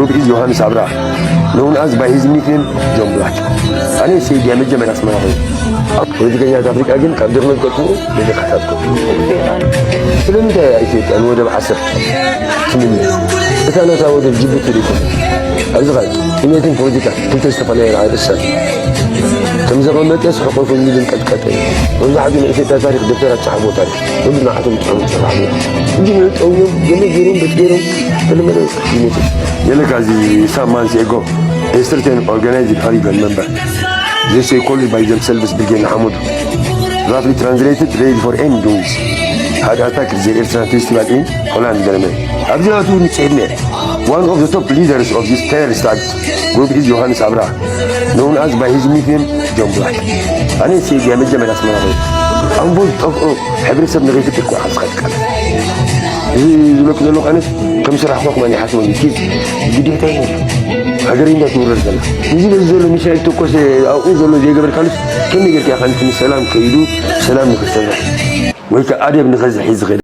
Group is Johannes Abra, known as by his nickname John Black. ኣነ ሰይድ እየ መጀመርያ ኣስመራ ኮይኑ። ፖለቲከኛታት ኣፍሪቃ ግን ካብ ድኽነት ቀጥሎ ንድኻታት ቀጥሎ። ስለምንታይ እያ ኢትዮጵያ ንወደብ ዓሰብ ትምነ? እታ ነታ ወደብ ጅቡቲ ዶ ይኮነ? ኣብዚ ኸ ጥሜትን ፖለቲካ ክልተ ዝተፈላለዩ ርእሰን። ከም ዘቐመጠ ስሕቆ ኮይኑ ዝንቀጥቀጠ እዩ። መብዛሕትኡ ናይ ኢትዮጵያ ታሪኽ ደብተራት ጸሓፍዎ ታሪኽ። ኩሉ ንዓቶም ጥዑም ጽባሕ ነይሩ። እንጂ መጠውዮም ገለ ገይሮም፣ በት ገይሮም፣ ተለመደ ይሞቱ። ገለ ካብዚ some months ago, a certain organized hooligan member, they say called by themselves Brigade Niሓመዱ, roughly translated, ready for any doings, had attacked the Eritrean festival in Holland, Germany. ኣብዚ ኣቱ ንጽሕነ። One of the top leaders of this terrorist act group is Johannes Abra, known as by his nickname John Black. ኣነ ሰይድ እየ መጀመርያ ኣስመራ ኮይኑ። ኣምቦ ዝጠፍኦ ሕብረተሰብ ንኸይፍትሕ እኮ ሓስኻ ትቃለስ። እዚ ዝብለኩ ዘለኹ ኣነስ ከም ስራሕ ኮ ክማን ይሓስቦ እዩ። ኪድ ግዴታ እዩ። ሃገር እንዳ ትውረር ዘላ። እዚ በዚ ዘሎ ሚሳይል ተኮሰ ኣብኡ ዘሎ ዘይገበርካሉስ ከመይ ጌርካ ኢኻ ነቲ ሰላም ከይዱ ሰላም ንክሰርሕ ወይ ከዓ ኣደብ ንኸዝሕ እዩ ዝኽእል?